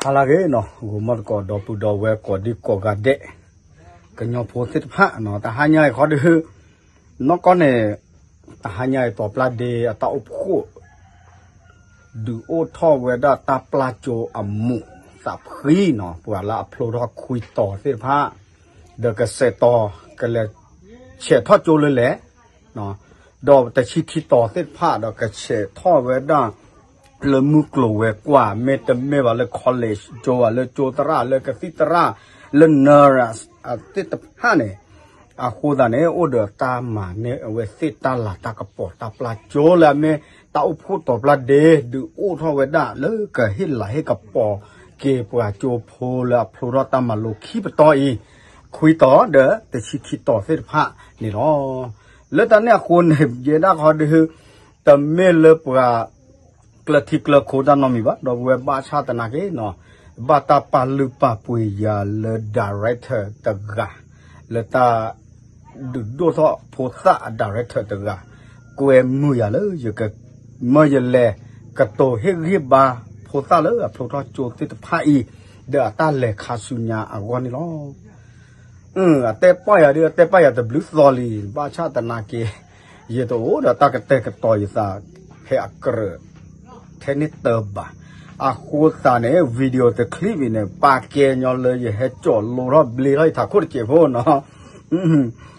ဟါလၢအဂ့ၤနီၤ, ဂီၤမီၢ်သကိး ဒီပုၢ်ဒီဝဲၢ်ကိးဒံကိးဂၤဒဲး, ကညီဖိသ့ၣ်တဖၣ်နီၤ, တဟါညါအံၤခီဒုး, နီၢ်ကီၢ်န့ၣ်, တဟါညါအံၤတီၤပျၢ်ဒ့အတၢ်အိၣ်ဖှိၣ် ဒုးအိၣ်ထီၣ်ဝဲဒၣ်တၢ်ပျၢ်ကၠိအမူးသးဖှံနီၤ, ပှၤလၢအဖျိထီၣ်ခွံတီၤသ့ၣ်တဖၣ်, ဒီးကစဲးတီၤကလဲၤဆဲးထီၣ်ကၠိလၢလဲၣ်, ဒီးတဆံခံတီၤသ့ၣ်တဖၣ်ဒီးကဆဲးထီၣ်ဝဲဒၣ် လၢမုၢ်ကျိၤဝဲၤကွာ် မ့တမ့ၢ်ဘၣ်လၢ college ကၠိဘၣ် လၢကၠိသရၣ် လၢကသံၣ်သရၣ် လၢ nurse သ့ၣ်တဖၣ်န့ၣ်, အဃိသတးန့ၣ် အိၣ်ဒီးတၢ်မၤန့ၢ်အဝဲသ့ၣ်တၢ်လၤတၢ်ကပီၤတၢ်ပျၢ်ကၠိလၢအမ့ၢ်တၢ်အိၣ်ဖှိၣ်တီၤပျၢ်ဒ့ ဒုးအိၣ်ထီၣ်ဝဲဒၣ်လၢကဟ့ၣ်လၤဟ့ၣ်ကပီၤက့ၤပှၤကၠိဖိလၢအဖျိထီၣ်တၢ်မၤလိခံပတီၢ်အံၤ, ခွံတီၤဒီးတဆံခံတီၤသ့ၣ်တဖၣ်န့ၣ်လီၤ. လၢတၢ်န့ၣ်အဃိန့ၣ် ယဲဒၣ်ခီဒုး တမ့ၢ်လၢပှၤ ကျၢၢ်ထံကျၢၢ်ခိတၢ်နီတမံၤဘၣ်, ဒီပုၢ်ဝဲၢ်ဘၣ်ဆၣ်သနာ်က့နီၤ, ဘၣ်တၢ်ပာ်လုၢ်ပာ်ပှ့ၤယၤလၢ director တဂၤ, လၢတၢ်ဒုးဒိၣ်ထီၣ်ဖိသၣ်အ director တဂၤ, ကွဲမုာ်ယၤလၢယကမၢယလဲၤကတိၤဟ့ၣ်ဂံၢ်ဘါဖိသၣ်လၢအဖျိထီၣ်ကၠိသ့ၣ်တဖၣ်အံၤ, ဒီးအတၢ်လဲၤခါဆူညါအဂီၢ်န့ၣ်လီၤ. အတဲပာ်ယၤဒ် အတဲပာ်ယၤတဘျုးသီလံ, ဘၣ်ဆၣ်သနာ်က့ ယတအိၣ်ဒီးတၢ်ကတဲာ်ကတီၤယသး ဖဲအကြၢး ထဲန့ၣ်တဘၣ်. အဃိသတးန့ၣ် video တclipအံၤန့ၣ် ပာ်ကဲညီလၢယဟဲကၠီၣ်လိထီၣ်ဘျ့ထီၣ်ယထးခိၣ်တစဲးဖိနီၤ,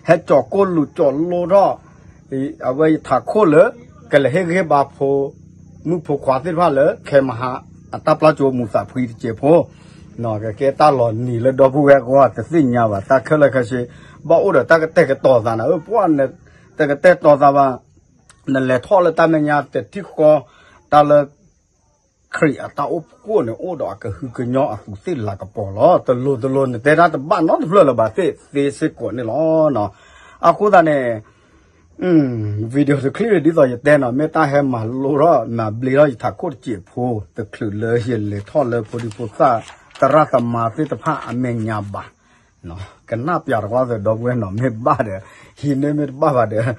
ဟဲကၠီၣ်ကိၢ်လူးကၠီၣ်လိထီၣ် အဝဲယထးခိၣ်လၢ ကလဲၤဟ့ၣ်ဂံၢ်ဟ့ၣ်ဘါဖိ မုၣ်ဖိခွါသ့ၣ်တဖၣ်လၢ ခဲမဟါ အတၢ်ပျၢ်ကၠိမူးသးဖှံတစဲးဖိ, ကကဲတၢ်လီၤနံၤလၢဒီပုၢ်ဝဲၢ်အဂီၢ်တသ့ၣ်ညါဘၣ်, တၢ်ခဲလၢာ်ခဲဆ့ ဘၣ်အိၣ်ဒီးတၢ်ကတဲာ်ကတီၤသးနၤဧၢ, ပှၢ်နတကတဲာ်ကတီၤသးဘၣ်, နလဲၤထီၣ်လၢတၢ်မဲာ်ညါတထံၣ်ဃီ, တၢ်လၢ ခရံာ်အတၢ်အိၣ်ဖှိၣ်န့ၣ် အိၣ်ဒီးအကဟုကညီအသူးသ့ၣ်လၤကပီၤလီၤ. တလိၤတလိၤနတဲတၢ်တဘၣ်နီတဖျၢၣ်လၢၤဘၣ်သ့ၣ်သ့စ့ၢ်ကီးန့ၣ်လီၤ. အဃိသတးန့ၣ် video တclip ဒ်သိးယတဲနီၤ, မ့ၢ်တၢ်ဟဲမၤလိထီၣ်မၤဘျ့ထီၣ်ယထးခိၣ်တစဲးဖိ, တချုးလၢယလဲၤထီၣ်လၢဖိဒံဖိသၣ်သရၣ်သမါသ့ၣ်တဖၣ်အမဲာ်ညါဘၣ်. ကနၣ်ပျးတကွၢ်သဒီပုၢ်ဝဲၢ်နီၤ, မ့ၢ်ဘၣ်ဒီး ဟံးန့ၢ်မ့ၢ်တဘၣ်ဘၣ်ဒီး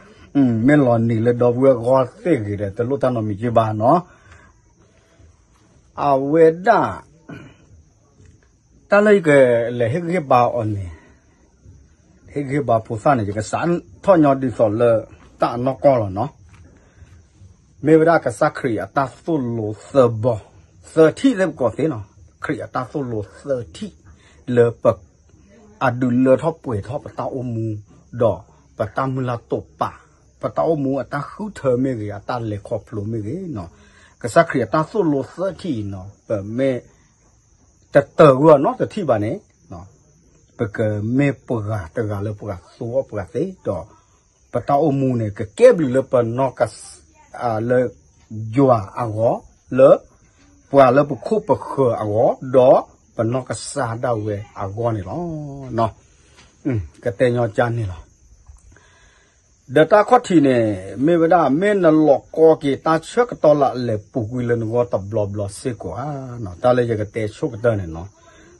မ့ၢ်လီၤနံၤလၢဒီပုၢ်ဝဲၢ်ဂီၢ်သ့ၣ်ဂ့ၤဒီး တလိၣ်တၢ်နီတမံၤက့ဘၣ်နီၤ. အဝဲဒၣ် တၢ်လၢယကလဲၤဟ့ၣ်ဂံၢ်ဟ့ၣ်ဘါအီၤန့ၣ်, ဟ့ၣ်ဂံၢ်ဟ့ၣ်ဘါဖိသၣ်န့ၣ် ယကစးထီၣ်ညီဒ်သိးလၢတၢ်အနီၢ်ကီၢ်လီၤနီၤ. မ့ၢ်ဝဲဒၣ်ကစၢ်ခရံာ်အတၢ်သိၣ်လိသၢဘီ, သၢထံၣ်သ့ၣ်ပကိးသ့နီၤ, ခရံာ်အတၢ်သိၣ်လိသၢထံၣ် လၢပ အဒုးလၢထီၣ်ပှဲၤထီၣ်ပတၢ်အိၣ်မူ, ဒီးပတၢ်မုၢ်လၢ်တိာ်ပာ်, ပတၢ်အိၣ်မူအတၢ်ဃုထၢမ့ၢ်ဂ့ၤ, အတၢ်လဲၤခီဖျိမ့ၢ်ဂ့ၤနီၤ. ကစၢ်ခရံာ်အတၢ်သိၣ်လိသၢထံၣ်အံၤနီၤ, ပမ့ၢ် တတၢၢ်ကွံာ်အီၤနီတထံၣ်ဘၣ်န့ၣ်, ပကမ့ၢ်ပှၤတဂၤလၢပှၤသူအီၣ်ပှၤသ့, ဒီးပတၢ်အိၣ်မူန့ၣ် ကကဲဘျုးလၢပနီၢ်ကစၢ်, လၢယွၤအဂီၢ်, လၢပှၤလၢပခိၣ်ပဃၢၤအဂီၢ်, ဒီးပနီၢ်ကစၢ်ဒၣ်ဝဲအဂီၢ်န့ၣ်လီၤ. ကတဲညီကါန့ၣ်လီၤ. ဒီးတၢ်ခီၣ်ထံးန့ၣ် မ့ၢ်ဝဲဒၣ် မ့ၢ်နလီၤကီက့ၤတၢ်ဆၢကတီၢ်လၢအလဲၤပူၤကွံာ်လၢနဂီၢ်တဘျီဘျီစ့ၢ်ကီးဧါ. တၢ်လၢယကတဲဆိကတၢၢ်န့ၣ်နီၤ,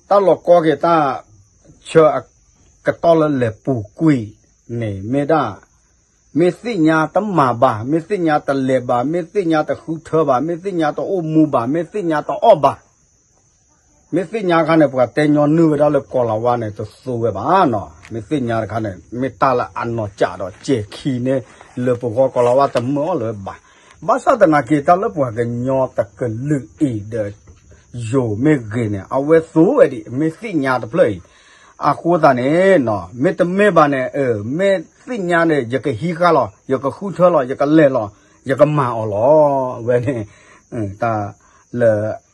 တၢ်လီၤကီက့ၤတၢ်ဆၢကတီၢ်လၢလဲၤပူၤကွံာ်န့ၣ် မ့ၢ်ဒၣ် မ့ၢ်သ့ၣ်ညါတမၤဘၣ်, မ့ၢ်သ့ၣ်ညါတလဲၤဘၣ်, မ့ၢ်သ့ၣ်ညါတဃုထၢဘၣ်, မ့ၢ်သ့ၣ်ညါတအိၣ်မူဘၣ်, မ့ၢ်သ့ၣ်ညါတအီၣ်ဘၣ် မ့ၢ်သ့ၣ်ညါတခါန့ၣ် ပှၤတဲညီနုၢ်ဝဲဒၣ်လၢကီၤလၤဝါန့ၣ် တသိဝဲဘၣ်နီၤ. မ့ၢ်သ့ၣ်ညါတခါန့ၣ် မ့ၢ်တၢ်လၢအနီၢ်ကၠးဒီးစဲၤခံန့ၣ် လၢပဂီၢ်ကီၤလၤဝါတမၢအီၣ်လၢၤဘၣ်. ဘၣ်ဆၣ်သနာ်က့ တၢ်လၢပှၤကညီတကလုာ်အံၤဒီး ယိၤမ့ၢ်ဂ့ၤန့ၣ် အဝဲသိဝဲဒံး မ့ၢ်သ့ၣ်ညါတဖျၢၣ်အံၤ. အဃိသတးန့ၣ် မ့ၢ်တမ့ၢ်ဘၣ်န့ၣ် မ့ၢ်သ့ၣ်ညါန့ၣ် ယကဟံးဃာ်လီၤ, ယကဃုထၢလီၤ, ယကလဲၤလီၤ, ယကမၤအီၤလီၤ. အဝဲန့ၣ် တၢ်လၢ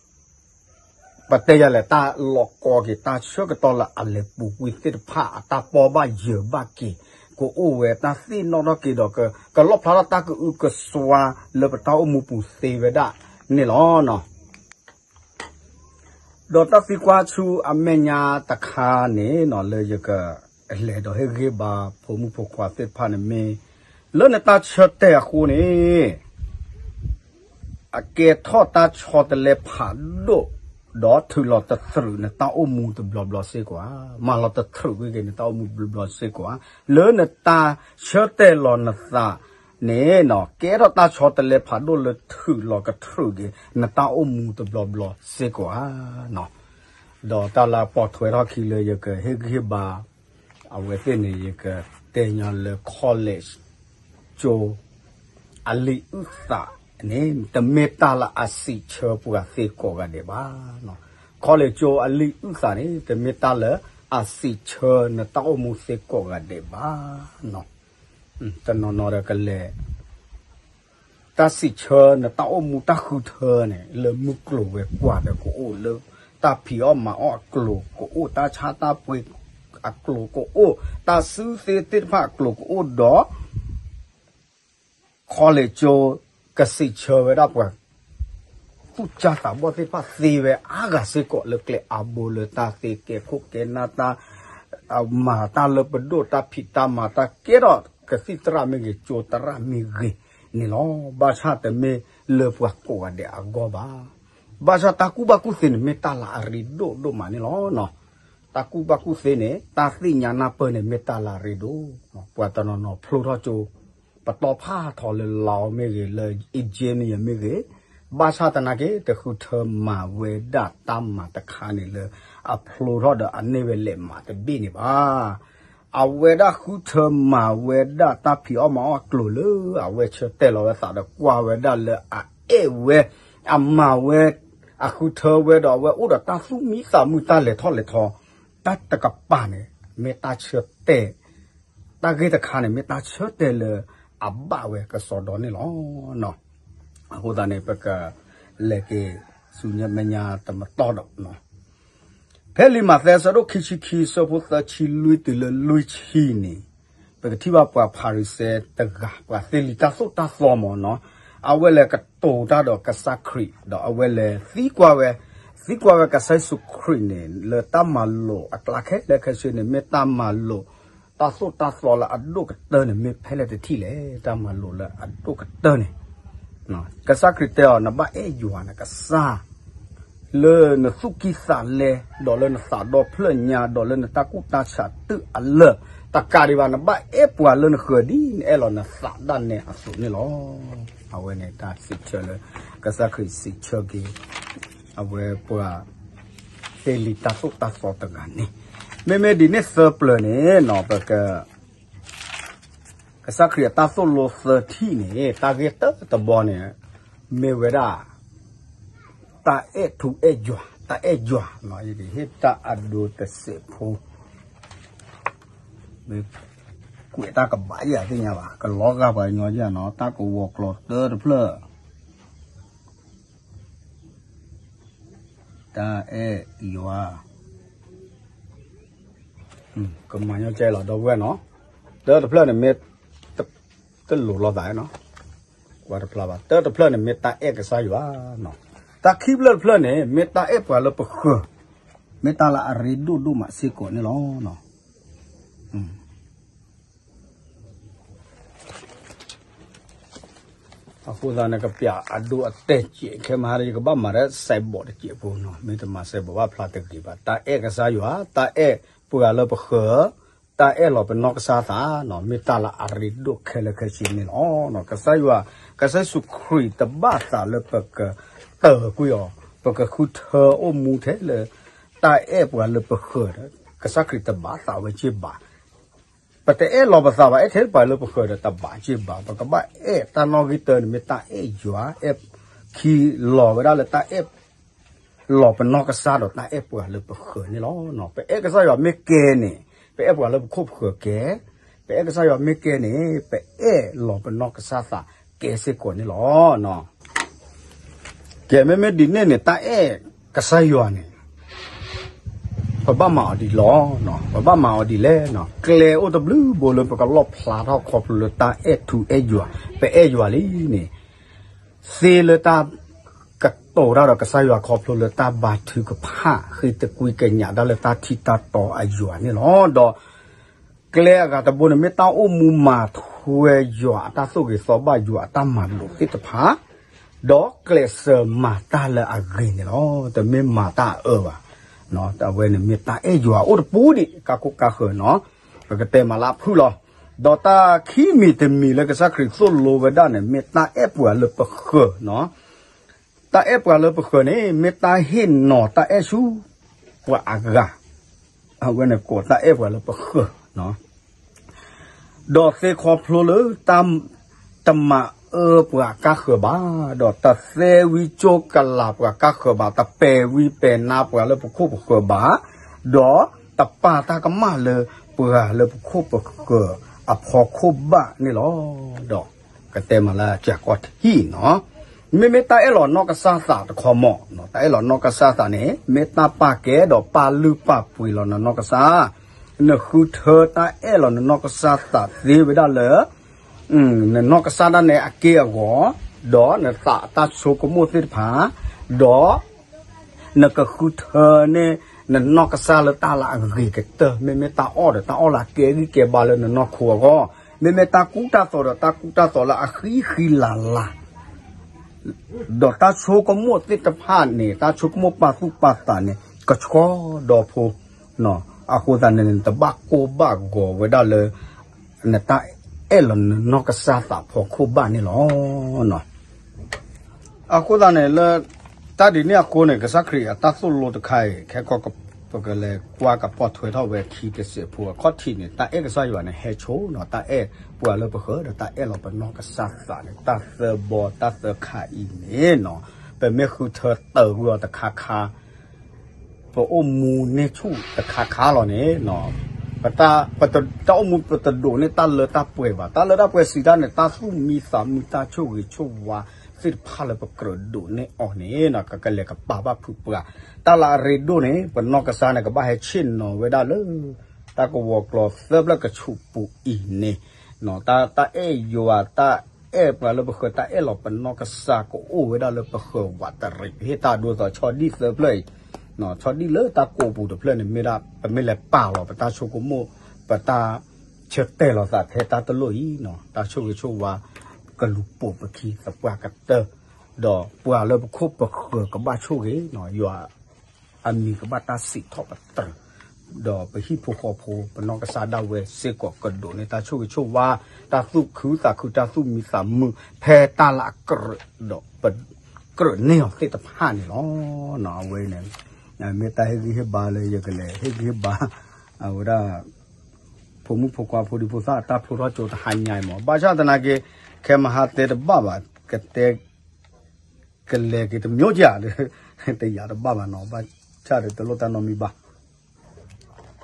ပတဲယၤလဲၣ် တၢ်လီၤကီက့ၤ တၢ်ဆၢကတီၢ်လၢအလဲၤပူၤကွံာ်သ့ၣ်တဖၣ် အတၢ်ပီၢ်ဘၣ်ယၢၤဘၣ်က့ၤ ကအိၣ်ဝဲတၢ်သ့ၣ်နီၣ်ထီၣ်က့ၤဒီး ကလီၣ်ဖျါထီၣ်တၢ်ကအုကစွါလၢပတၢ်အိၣ်မူပူၤသ့ဝဲဒၣ်န့ၣ်လီၤ. ဒီးတၢ်သံကွၢ်ဆူအမဲာ်ညါတခါန့ၣ်နီၤ လၢယကလဲၤဒီးဟ့ၣ်ဂံၢ်ဘါဖိမုၣ်ဖိခွါသ့ၣ်တဖၣ်န့ၣ်မ့ၢ် လၢနတၢ်ဆၢတဲာ်အဃိန့ၣ် အကဲထီၣ်တၢ်ဆီတလဲဖးဒိၣ် ဒီးထုးလီၤတသရုးနတၢ်အိၣ်မူတဘျီဘျီစ့ၢ်ကီးဧါ, မၤလီၤတသရုးကွံာ်က့ၤနတၢ်အိၣ်မူတဘျီဘျီစ့ၢ်ကီးဧါ, လၢနတၢ်ဆၢတဲာ်လီၤနသးန့ၣ်နီၤ ကဲထီၣ်တၢ်ဆီတလဲဖးဒိၣ်လၢထုးလီၤကထုးက့ၤ နတၢ်အိၣ်မူတဘျီဘျီစ့ၢ်ကီးဧါနီၤ. ဒီးတၢ်လၢပိာ်ထွဲထီၣ်ခံလၢယကဟ့ၣ်ဂံၢ်ဟ့ၣ်ဘါ အဝဲသ့ၣ်န့ၣ် ယကတဲညီလၢ college ကၠိ အလံာ်အုၣ်သးန့ၣ် တမ့ၢ်တၢ်လၢအစံးဆၢပှၤသ့ကိးဂၤဒဲးဘၣ်. college ကၠိအလံာ်အုၣ်သးန့ၣ် တမ့ၢ်တၢ်လၢအစံးဆၢနတၢ်အိၣ်မူသ့ကိးဂၤဒဲးဘၣ်. တနီၤနီၤဒီးကလဲၤ တၢ်စံးဆၢနတၢ်အိၣ်မူတၢ်ဃုထၢန့ၣ် လၢမုၢ်ကျိၤဝဲၤကွာ်ဒီးကအိၣ်, လၢတၢ်ဖံးအီၣ်မၤအီၣ်အကျိၤကအိၣ်, တၢ်ဆါတၢ်ပှ့ၤအကျိၤကအိၣ်, တၢ်စုသ့သ့ၣ်တဖၣ်အကျိၤကအိၣ်ဒီး college ကၠိ ကစံးဆၢဝဲဒၣ်ပှၤ သူၣ်စၢ်သးဘီၣ်သ့ၣ်တဖၣ်သ့ဝဲအါဂၤစ့ၢ်ကီး လၢကျဲအါဘိ လၢတၢ်သ့ကဲခိၣ်ကဲနၢ်တၢ် မၤတၢ်လၢပဒိၣ် တၢ်ဖံးတၢ်မၤ တၢ်ကဲထီၣ်ကသံၣ်သရၣ်မ့ၢ်ဂ့ၤ ကၠိသရၣ်မ့ၢ်ဂ့ၤန့ၣ်လီၤ. ဘၣ်ဆၣ်တမ့ၢ်လၢပှၤကိးဂၤဒဲးအဂီၢ်ဘၣ်. ဘၣ်ဆၣ်တၢ်ကူၣ်ဘၣ်ကူၣ်သ့န့ၣ် မ့ၢ်တၢ်လၢအရ့ဒိၣ်ဒိၣ်မးန့ၣ်လီၤ. တၢ်ကူၣ်ဘၣ်ကူၣ်သ့န့ၣ် တၢ်သ့ၣ်ညါနၢ်ပၢၢ်န့ၣ် မ့ၢ်တၢ်လၢအရ့ဒိၣ်, ပှၤတနီၤနီၤဖျိထီၣ်ကၠိ ပတီၢ်ဖးထီလၢ Lao မ့ၢ်ဂ့ၤ, လၢ Egypt မ့ၢ်ဂ့ၤ, ဘၣ်ဆၣ်သနာ်က့ တဃုထၢမၤဝဲဒၣ်တၢ်မၤတခါန့ၣ်လၢ အဖျိထီၣ်ဒီးအန့ၢ်ဝဲလဲးမးတဘ့ၣ်န့ၣ်ဘၣ်. အဝဲဒၣ်ဃုထၢမၤဝဲဒၣ်တၢ်ဖံးအီၣ်မၤအီၣ်အကျိၤလၢ အဝဲဆၢတဲာ်လီၤဝဲသးဒီးကွၢ်ဝဲဒၣ်လၢအအဲၣ်ဝဲ, အမၤဝဲ, အဃုထၢဝဲဒီးအဝဲအိၣ်ဒီးတၢ်သူၣ်မံသးမုာ် တၢ်လဲၤထီၣ်လဲၤထီ, တၢ်တကပၤန့ၣ် မ့ၢ်တၢ်ဆၢတဲာ် တၢ်ဂ့ၢ်တခါန့ၣ် မ့ၢ်တၢ်ဆၢတဲာ်လၢအဘၣ်ဝဲကစီဒီန့ၣ်လီၤ. အဃိသတးန့ၣ် ပကလဲၤက့ၤဆူညါမဲာ်ညါတမတီၢ်ဒီး, ဖဲလံာ်မးသဲအဆၢဒိၣ်ခံဆံခံ အဆၢဖိသၢဆံလွံၢ်တုၤလၢလွံၢ်ဆံန့ၣ်, ပကထံၣ်ဘၣ်ပှၤဖၤရံၤၡဲတဂၤ ပှၤသ့လံာ်တၢ်သိၣ်တၢ်သီမ့ၢ်နီၤ, အဝဲလဲၤကတိၤတၢ်ဒီးကစၢ်ခရံာ် ဒီးအဝဲလဲၤသံကွၢ်ဝဲ, သံကွၢ်ဝဲကစၢ်ယ့ၣ်ၡူးခရံာ်န့ၣ် လၢတၢ်မၤလိာ်အကျါခဲလၢာ်ခဲဆ့န့ၣ် မ့ၢ်တၢ်မၤလိာ် တၢ်သိၣ်တၢ်သီလၢအဒိၣ်ကတၢၢ်န့ၣ် မ့ၢ်ဖဲလဲၣ်တထံၣ်လဲၣ်. တၢ်မၤလိာ်လၢအဒိၣ်ကတၢၢ်န့ၣ် ကစၢ်ခရံာ်တဲအီၤ နဘၣ်အဲၣ်ယွၤနကစၢ် လၢနသူၣ်ကံၢ်သးလဲ, ဒီးလၢနသးဒီဖျၢၣ်ညါ, ဒီးလၢနတၢ်ကူၣ်တၢ်ဆးတုၤအလၢာ်, တကးဒံးဘၣ် နဘၣ်အဲၣ်ပှၤလၢနဃၢၤ ဒ်နအဲၣ်လီၤနသးဒၣ်နဲအသိးန့ၣ်လီၤ. အဝဲန့ၣ်တၢ်စံးဆၢလၢ ကစၢ်ခရံာ်စံးဆၢက့ၤ အဝဲပှၤ သ့လံာ်တၢ်သိၣ်တၢ်သီတဂၤန့ၣ်, မ့မ့ၢ်ဒ်န့ၣ်သၢပျၢၤန့ၣ် ပက ကစၢ်ခရံာ်အတၢ်သိၣ်လိသၢထံၣ်န့ၣ် တၢ်ဂ့ၢ်တၢတဘီန့ၣ် မ့ၢ်ဝဲဒၣ် တၢ်အဲၣ်ထူအဲၣ်ယွၤ, တၢ်အဲၣ်ယွၤ, ယကဟ့ၣ်တၢ်အဒိတစဲးဖိ, မ့ၢ်ကွဲးတၢ်ကဘၣ်ယၤသ့ၣ်ညါဘၣ်, ကလီၤဂာ်ပှၤကညီယၤနီၤ, တၢ်ကဝီၤကျိာ်တၢတဖျၢၣ် တၢ်အဲၣ်ယွၤ, ကမၤညီကဲလီၤ ဒီပုၢ်ဝဲၢ်နီၤ, တၢတဖျၢၣ်န့ၣ်မ့ၢ် တလိၤလိာ်သးနီၤ, ကွၢ်တဖျါဘၣ်, တၢတဖျၢၣ်န့ၣ် မ့ၢ်တၢ်အဲၣ်ကစၢ်ယွၤနီၤ, တၢ်ခံဖျၢၣ်တဖျၢၣ်န့ၣ် မ့ၢ်တၢ်အဲၣ်ပှၤလၢပဃၢၤ, မ့ၢ်တၢ်လၢအရ့ဒိၣ်ဒိၣ်မးစ့ၢ်ကီးန့ၣ်လီၤ. အဃိသတးန့ၣ် ကပျးအဒိအတဲာ်စဲး ခဲမဟါဒီး ယကဘၣ်မၤဒီးစဲးဘီးတစဲးဖိနီၤ, မ့ၢ်တမၤစဲးဘီးဘၣ်ဖျါတဂ့ၤဘၣ်, တၢ်အဲၣ်ကစၢ်ယွၤ, တၢ်အဲၣ်ပှၤလၢပဃၢၤ, တၢ်အဲၣ်လီၤပနီၢ်ကစၢ်သးနီၤ, မ့ၢ်တၢ်လၢအရ့ဒိၣ်ခဲလၢာ်ခဲဆ့န့ၣ်လီၤ. ကစၢ်ယွၤ, ကစၢ်ယ့ၣ်ၡူးခရံာ်တဘၣ်သးလၢပကတၢၢ်ကွံာ်အီၤ, ပကဃုထၢအိၣ်မူထဲလၢ တၢ်အဲၣ်ပှၤလၢပဃၢၤဒီး ကစၢ်ခရံာ်တဘၣ်သးဝဲက့ၤဘၣ် ပတအဲၣ်လီၤပသးဘၣ်, အဲၣ်ထဲပှၤလၢပဃၢၤဒီးတဘၣ်က့ၤဘၣ်, ပကဘၣ်အဲၣ်တၢ်နီၣ်ဂံၢ်တၢန့ၣ် မ့ၢ်တၢ်အဲၣ်ယွၤ, အဲၣ်ခံလီၤဝဲဒၣ်လၢတၢ်အဲၣ်လီၤပနီၢ်ကစၢ်ဒီး တၢ်အဲၣ်ပှၤလၢပဃၢၤန့ၣ်လီၤ. ပအဲၣ်ကစၢ်ယွၤမ့ၢ်ကဲန့ၣ်, ပအဲၣ်ပှၤလၢပခိၣ်ပဃၢၤကဲ, ပအဲၣ်ကစၢ်ယွၤမ့ၢ်ကဲန့ၣ် ပအဲၣ်လီၤပနီၢ်ကစၢ်သးကဲစ့ၢ်ကီးန့ၣ်လီၤ. ကဲ မ့မ့ၢ်ဒ်န့ၣ်န့ၣ် တၢ်အဲၣ်ကစၢ်ယွၤန့ၣ် ပဘၣ်မၤအီၤဒ်လဲၣ်, ပဘၣ်မၤအီၤဒ်လဲၣ်, ကျဲအိၣ်တဘျုးဘိလၢပကလီၣ်ဖျါထီၣ်ခီဖျိလၢတၢ်အဲၣ်ထူအဲၣ်ယွၤ, ပအဲၣ်ယွၤလံန့ၣ်, သ့လၢတၢ်ကတိၤတၢ်ဒီးကစၢ်ယွၤခီဖျိလၢတၢ်ဘါထုကဖၣ် ဃ့တကွံကညးတၢ်လၢတၢ်ထံၣ်တၢ်တီအယွၤန့ၣ်လီၤ. ဒီး ကျဲအဂၤတဘိန့ၣ် မ့ၢ်တၢ်အိၣ်မူမၤထွဲယွၤအတၢ်သိၣ်ဂ့ၤသီဘၣ် ယွၤအတၢ်မၤလိာ်သ့ၣ်တဖၣ်, ဒီးကျဲးစၢးမၤတၢ်လၢအဂ့ၤန့ၣ်လီၤ. တမ့ၢ်မၤတၢ်အအၢဘၣ်. အဝဲန့ၣ်မ့ၢ်တၢ်အဲၣ်ယွၤအိၣ်တပူၤဒံး ကါခိၣ်ကါဃၢၤနီၤ, ပကတဲမးလၢအဖုၣ်လီၤ. ဒီးတၢ်ခံမံၤတမံၤလၢကစၢ်ခရံာ်သိၣ်လိဝဲဒၣ်န့ၣ် မ့ၢ်တၢ်အဲၣ်ပှၤလၢပဃၢၤနီၤ. တၢ်အဲၣ်ပှၤလၢပဃၢၤန့ၣ် မ့ၢ်တၢ်ဟ့ၣ်နီၤတၢ်အဲၣ်ဆူ ပှၤအဂၤ အဝဲန့ၣ်ကိးတၢ်အဲၣ်ပှၤလၢပဃၢၤ ဒီးသ့ခီဖျိလၢတၢ်တမၤအၢပှၤကါဃၢၤဘၣ်, ဒီးတသဲဝံကၠိကလးပှၤကါဃၢၤဘၣ်, တပဲာ်ဝံပဲာ်နါပှၤလၢပခိၣ်ပဃၢၤဘၣ်, ဒီးတပာ်တၢ်ကမၣ်လၢပှၤလၢပခိၣ်ပဃၢၤအဖီခိၣ်ဘၣ်န့ၣ်လီၤ. ဒီးကတဲမးလၢကၠၤကီၢ်ထံနီၤ, မ့မ့ၢ်တၢ်အဲၣ်လီၤနီၢ်ကစၢ်သးတခီမီၢ်, တၢ်အဲၣ်လီၤနီၢ်ကစၢ်သးန့ၣ် မ့ၢ်တၢ်ပာ်ကဲဒီးပာ်လုၢ်ပာ်ပှ့ၤလီၤနနီၢ်ကစၢ်, နဃုထၢတၢ်အဲၣ်လီၤနနီၢ်ကစၢ်သးသ့ဝဲဒၣ်လၢ နနီၢ်ကစၢ်ဒၣ်နဲအက့ၢ်အဂီၤ, ဒီးနသးတၢ်ဆိကမိၣ်သ့ၣ်တဖၣ်, ဒီးနကဃုထၢန့ၢ် နနီၢ်ကစၢ်လၢတၢ်လၢအဂ့ၤကတၢၢ်, မ့မ့ၢ်တၢ်အီၣ်ဒီးတၢ်အီၣ်လၢအကဲဂံၢ်ကဲဘါလၢနနီၢ်ခိအဂီၢ်, မ့မ့ၢ်တၢ်ကူတၢ်သိးဒီးတၢ်ကူတၢ်သိးလၢအဃံဃံလၤလၤ ဒီးတၢ်ဆိကမိၣ်သ့ၣ်တဖၣ်န့ၣ် တၢ်ဆိကမိၣ်ပာ်သူၣ်ပာ်သးန့ၣ် ကဆှီဒီဖိ, အဃိသတးန့ၣ် နတဘၣ်ကိၢ်ဘၣ်ဂီၤဝဲဒၣ်လၢ နတၢ်အဲၣ်လီၤနနီၢ်ကစၢ်သးဖီခိၣ်ဘၣ်န့ၣ်လီၤ. အဃိသတးန့ၣ်လၢ တၢ်ဒ်န့ၣ်အဃိန့ၣ် ကစၢ်ခရံာ်အတၢ်သိၣ်လိတခါအံၤ ခဲကီၢ်ပကလဲၤကွၢ်ကပီၢ်ထွဲထီၣ်ဝဲခံတစဲးဖိ အခီၣ်ထံးန့ၣ် တၢ်အဲၣ်ကစၢ်ယွၤန့ၣ်ဟဲဆိနီၤ, တၢ်အဲၣ်ပှၤလၢပဃၢၤဒီးတၢ်အဲၣ်လီၤပနီၢ်ကစၢ်သးန့ၣ် တၢ်သၢဘီတၢ်သၢခါအံၤန့ၣ်နီၤ, ပမ့ၢ်ဃုထၢတၢ်ဂ့ၢ်အီၤတခါခါ ပအိၣ်မူန့ၢ်ဆူၣ်တခါခါလီၤန့ၣ်, ပတၢ်အိၣ်မူပတဒိးန့ၢ်တၢ်လၢတၢ်ပှဲၤဘၣ်, တၢ်လၢတၢ်ပှဲၤစံးတၢ်န့ၣ် တၢ်သူၣ်မံသးမုာ်တၢ်ဆိၣ်ဂ့ၤဆိၣ်ဝါသ့ၣ်တဖၣ်လၢပကြၢးဒိးန့ၢ်အီၤန့ၣ် ကကလဲၤကပာ်ဘၣ်ဖုးပှၤ, တၢ်လၢအရ့ဒိၣ်န့ၣ် ပနီၢ်ကစၢ်န့ၣ် ကဘၣ်ဟဲဆ့ၣ်နီၤဝဲဒၣ်လၢ တၢ်ကဝီၤကျီၤသၢဖျၢၣ်ကဆူးပူၤအံၤန့ၣ် တၢ်အဲၣ်ယွၤ တၢ်အဲၣ်ပှၤလၢပဃၢၤ တၢ်အဲၣ်လီၤပနီၢ်ကစၢ်ကအိၣ်ဝဲဒၣ်လၢပဃၢၤဝးတရံး ပဟ့ၣ်တၢ်ဒိသိးဆီဒံၣ်သၢဖျၢၣ်အံၤ, ဆီဒံၣ်လၢတၢ်ကိးပူၤတဖျၢၣ်န့ၣ် မ့ၢ်ဒၣ်ပမ့ၢ်လဲၤပာ်လီၤပတၢ်ဆိကမိၣ် ပတၢ်ဆၢတဲာ်လီၤသးထဲတၢ်တလိၣ်အံၤ, တၢ်ဆိၣ်ဂ့ၤဆိၣ်ဝါ ကလူၤပိာ်ပခံသပှၢ်ကတၢၢ်, ဒီးပှၤလၢပခိၣ်ပဃၢၤကဘၣ်ဆိၣ်ဂ့ၤ, ယွၤ အမံၤကဘၣ်တၢ်စံးထီၣ်ပတြၢၤ, ဒီးပဟံၣ်ဖိဃီဖိ ပနီၢ်ကစၢ်ဒၣ်ဝဲစ့ၢ်ကီးကဒိးန့ၢ်တၢ်ဆိၣ်ဂ့ၤဆိၣ်ဝါ, တၢ်သူၣ်ခုသးခု တၢ်သူၣ်မံသးမုာ် ဖဲတၢ်လၢအကြၢးဒီးပကြၢးန့ၢ်အီၤသ့ၣ်တဖၣ်န့ၣ်လီၤ. အဝဲန့ၣ် မ့ၢ်တၢ်ဟ့ၣ်ဂံၢ်ဟ့ၣ်ဘါလၢယကလဲၤဟ့ၣ်ဂံၢ်ဟ့ၣ်ဘါ အဝဲဒၣ် ဖိမုၣ်ဖိခွါဖိဒံဖိသၣ်အတၢ်ဖျိထီၣ်ကၠိတဟါညါအံၤမး, ဘၣ်ဆၣ်သနာ်က့ ခဲမဟါတဲတဘၣ်ဘၣ်, ကတဲ ကလဲၤက့ၤတမျိုးကျါဒီး တယာ်တဘၣ်ဘၣ်နီၤ, ဘၣ်ဆၣ်ဒီးတလိၣ်တၢ်နီတမံၤဘၣ်.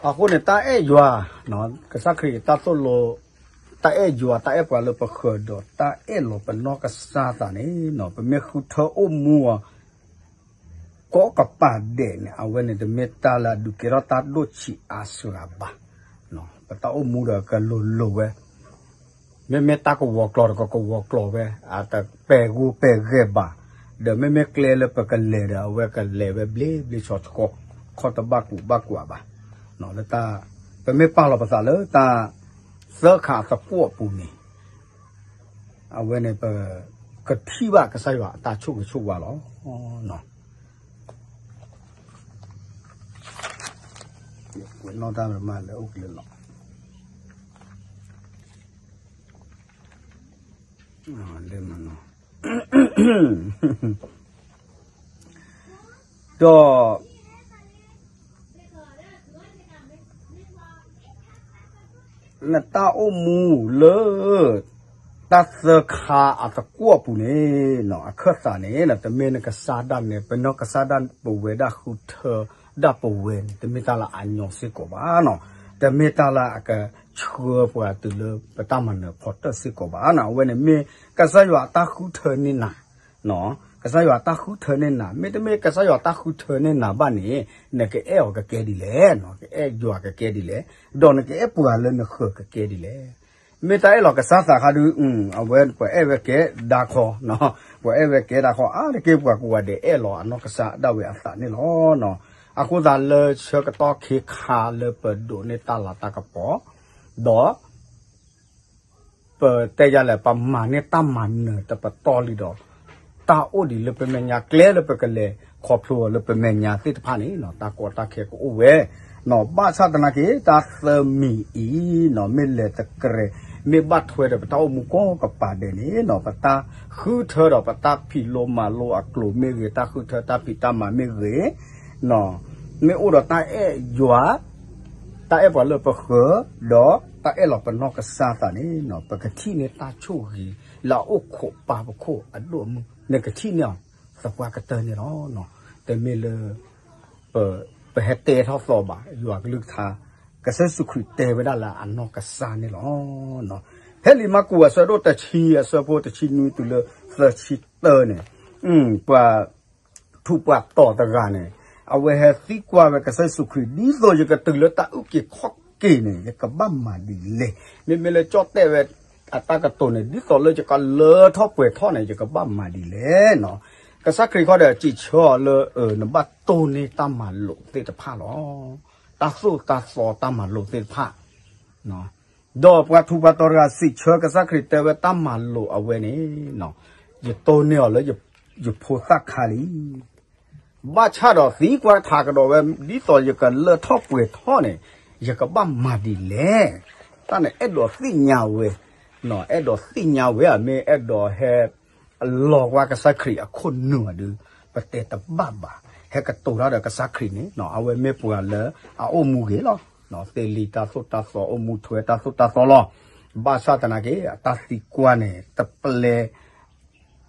အဃိန့ၣ် တၢ်အဲၣ်ယွၤ, ကစၢ်ခရံာ်တၢ်သိၣ်လိ, တၢ်အဲၣ်ယွၤ တၢ်အဲၣ်ပှၤလၢပဃၢၤဒီး တၢ်အဲၣ်လီၤပနီၢ်ကစၢ်သးန့ၣ် ပမ့ၢ်ဃုထၢအိၣ်မူအီၤ ကိးကပၤဒဲးန့ၣ် အဝဲန့ၣ်တမ့ၢ်တၢ်လၢအဒုးကဲထီၣ်တၢ်ဒိၣ်ဆံးအါစှၤဘၣ်. ပတၢ်အိၣ်မူဒီးကလိၤလိၤဝဲ, မ့မ့ၢ်တၢ်ကဝီၤကျီၤဒီးကကဝီၤကျီၤဝဲ, အတပဲာ်ဂိၢ်ပဲာ်ဂဲၤဘၣ်, ဒီးမ့မ့ၢ်ကျဲလၢပကလဲၤဒီး အဝဲကလဲၤဝဲဘျ့ဘျ့ဆှီဆှီ, ခီၣ်တဘၣ်ကူးဘၣ်ကွၢ်ဘၣ်. လၢတၢ်, ပမ့ၢ်ပာ်လီၤပသးလၢတၢ်သၢခါအသကွီၢ်အပူၤန့ၣ် အဝဲန့ၣ်ပကထံၣ်ဘၣ်ကစၢ်ယွၤအတၢ်ဆိၣ်ဂ့ၤဆိၣ်ဝါလီၤ. နီၢ်တၢ်မၤလၢအိၣ်ကလၢလီၤ. ဒီး နတၢ်အိၣ်မူလၢ တၢ်သၢခါအသကွီၢ်ပူၤန့ၣ် အခၢၣ်သးန့ၣ် တမ့ၢ်နကစၢ်ဒၣ်နဲ ပနီၢ်ကစၢ်ဒၣ်ပဝဲဒၣ် ဃုထၢဒၣ်ပဝဲန့ၣ် တမ့ၢ်တၢ်လၢအညီစ့ၢ်ကီးဘၣ်နီၤ, တမ့ၢ်တၢ်လၢအကဆှၢပှၤတုၤလၢပတၢ်မၤနၢၤဖီတၢၣ်စ့ၢ်ကီးဘၣ်နီၤ, အဝဲန့ၣ်မ့ၢ်ကစၢ်ယွၤအတၢ်ဃုထၢန့ၢ်နၤ ကစၢ်ယွၤတၢ်ဃုထၢန့ၢ်နၤ, မ့တမ့ၢ်ကစၢ်ယွၤတၢ်ဃုထၢန့ၢ်နၤဘၣ်န့ၣ် နကအဲၣ်အီၤကကဲဒ်လဲၣ်, ကအဲၣ်ယွၤကကဲဒ်လဲၣ်, ဒီးနကအဲၣ်ပှၤလၢနဃၢၤကကဲဒ်လဲၣ်. မ့ၢ်တၢ်အဲၣ်လီၤကစၢ်သးခါဒုး အဝဲပှၤအဲၣ်ဝဲကဲဒၣ်ခီ, ပှၤအဲၣ်ဝဲကဲဒၣ်ခီ အါတက့ၢ်ပှၤကိးဂၤဒဲးအဲၣ်လီၤအနီၢ်ကစၢ်ဒၣ်ဝဲအသးန့ၣ်လီၤ. အဃိသတးလၢဆၢကတီၢ်ခ့ခါလၢပဒိးန့ၢ်တၢ်လၤတၢ်ကပီၤ, ဒီး ပတဲယၤလဲၣ် ပမၤန့ၢ်တၢ်မၤနၢၤတပတီၢ်လံဒီး တၢ်အိၣ်ဒံးလၢပမဲာ်ညါ ကျဲလၢပကလဲၤခီဖျိအီၤလၢပမဲာ်ညါသ့ၣ်တဖၣ်န့ၣ် တၢ်ကီတၢ်ခဲကအိၣ်ဝဲ, ဘၣ်ဆၣ်သနာ်က့ တၢ်သၢမံၤအံၤ မ့ၢ်လဲၤတကြၢး မ့ၢ်ဘၣ်ထွဲဒီးပတၢ်အိၣ်မူကိးကပၤဒဲးန့ၣ် ပတၢ်ဃုထၢဒီးပတၢ်ဖံးလိမၤလိအကျိၤမ့ၢ်ဂ့ၤ တၢ်ဃုထၢတၢ်ဖံးတၢ်မၤမ့ၢ်ဂ့ၤ, မ့ၢ်အိၣ်ဒီးတၢ်အဲၣ်ယွၤ, တၢ်အဲၣ်ပှၤလၢပဃၢၤ, ဒီးတၢ်အဲၣ်လီၤပနီၢ်ကစၢ်သးန့ၣ် ပကထံၣ်န့ၢ်တၢ်ဆိၣ်ဂ့ၤလၢအအိၣ်ခိးပာ်ပခိၣ်အဒိၣ်အမုၢ်, နကထံၣ်န့ၢ်အီၤသပှၢ်ကတၢၢ်န့ၣ်လီၤ. တမ့ၢ်လၢ ပဟဲတဲထီၣ်သီဘၣ် ယွၤကလုၢ်ကထါ, ကစၢ်ယ့ၣ်ၡူးခရံာ်တဲဝဲဒၣ်လၢအနီၢ်ကစၢ်န့ၣ်လီၤ. ဖဲလံာ်မၢ်ကူးအဆၢဒိၣ်တဆံ အဆၢဖိတဆံနွံတုၤလၢသၢဆံတၢန့ၣ်, ပှၤထူးပှၤတီၤတဂၤန့ၣ် အဝဲဟဲသံကွၢ်ဝဲကစၢ်ယ့ၣ်ၡူးခရံာ် ဒ်သိးယကတုၤလၢတၢ်အုၣ်က့ၤခီၣ်က့ၤန့ၣ် ယကဘၣ်မၤဒ်လဲၣ်. မ့မ့ၢ်လၢကၠီၣ်တဲၣ်ဝဲအတၢ်ကတိၤန့ၣ် ဒ်သိးလၢယကလၢထီၣ်ပှဲၤထီၣ်န့ၣ် ယကဘၣ်မၤဒ်လဲၣ်နီၤ. ကစၢ်ခရံာ်ခီဒီးစံးဆၢအီၤလၢ နဘၣ်တိၢ်န့ၢ်တၢ်မၤလိာ်သ့ၣ်တဖၣ်လီၤ. တၢ်သိၣ်တၢ်သီတၢ်မၤလိာ်သ့ၣ်တဖၣ် ဒီးပှၤထူးပှၤတီၤတဂၤစံးဆၢကစၢ်ခရံာ်တဲဝဲတၢ်မၤလိာ်အဝဲန့ၣ်, ယတိၢ်န့ၢ်အီၤလၢယဖိသၣ်ခါလံ. ဘၣ်ဆၣ်ဒီးသံကွၢ်ထးကဒီးဝဲ ဒ်သိးယကလၢထီၣ်ပှဲၤထီၣ်န့ၣ် ယကဘၣ်မၤဒ်လဲၣ်. တၢ်န့ၣ်အဲၣ်ဒိးသ့ၣ်ညါဝဲ, အဲၣ်ဒိးသ့ၣ်ညါဝဲ မ့ၢ်အဲၣ်ဒိးဟဲလီၤကွၢ်ကစၢ်ခရံာ်အခိၣ်နူာ်အဒုး ပတဲတဘၣ်ဘၣ်. ဟဲကတိၤတၢ်ဒီးကစၢ်ခရံာ်န့ၣ် အဝဲမ့ၢ်ပှၤလၢအအိၣ်မူဂ့ၤလီၤ. သ့လံာ်တၢ်သိၣ်တၢ်သီ အိၣ်မူထွဲတၢ်သိၣ်တၢ်သီလီၤ. ဘၣ်ဆၣ်သနာ်က့ အတၢ်သံကွၢ်န့ၣ် တပျဲ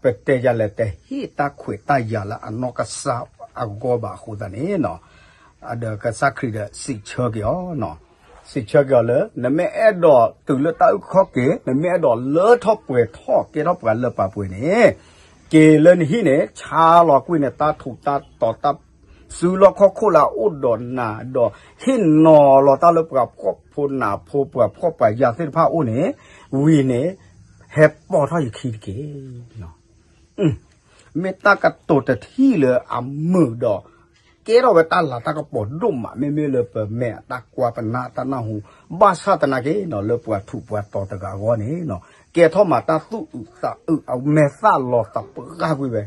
ပတဲယၤလဲၣ် တဟ့ၣ်တၢ်ခွဲးတၢ်ယာ်လၢအနီၢ်ကစၢ်အဂီၢ်ဘၣ်အဃိသတးန့ၣ်, ဒီးကစၢ်ခရံာ်ဒီးစံးဆၢက့ၤအီၤ, စံးဆၢက့ၤအီၤလၢ နမ့ၢ်အဲၣ်ဒိးတုၤလၢတၢ်အုၣ်က့ၤခီၣ်က့ၤ, နမ့ၢ်အဲၣ်ဒိးလၢထီၣ်ပှဲၤထီၣ် ကဲထီၣ်ပှၤလၢပှဲၤပှဲၤန့ၣ်, က့ၤလၢနဟံၣ်န့ၣ် ဆါလီၤကွံာ်နတၢ်ထူးတၢ်တီၤ တၢ်စုလီၢ်ခီၣ်ခိၣ်လၢအအိၣ်ဒီးနၤ, ဒီးဟ့ၣ်နီၤလီၤတၢ်လၢပှၤဖှီၣ်ဖိနးဖိ ပှၤဖှီၣ်ပှၤယာ်သ့ၣ်တဖၣ်အအိၣ်န့ၣ်, ဝံၤန့ၣ် ဟဲပိာ်ထီၣ်ယခံတက့ၢ်. မ့ၢ်တၢ်ကတိၤတထံၣ်လၢအမုာ်ဒီး ကဲထီၣ်ဝဲတၢ်လၤတၢ်ကပီၤဒိၣ်မး မ့မ့ၢ်လၢပမဲာ်အတၢ်ကွၢ်ပနၢ်တၢ်နၢ်ဟူ, ဘၣ်ဆၣ်သနာ်က့နီၤ လၢပှၤထူးပှၤတီၤတဂၤအဂီၢ်န့ၣ်, ကဲထီၣ်မးတၢ်သူၣ်အုးသးအုး အမဲာ်သၣ်လီၤသးပှၢ်ကွံာ်ဝဲ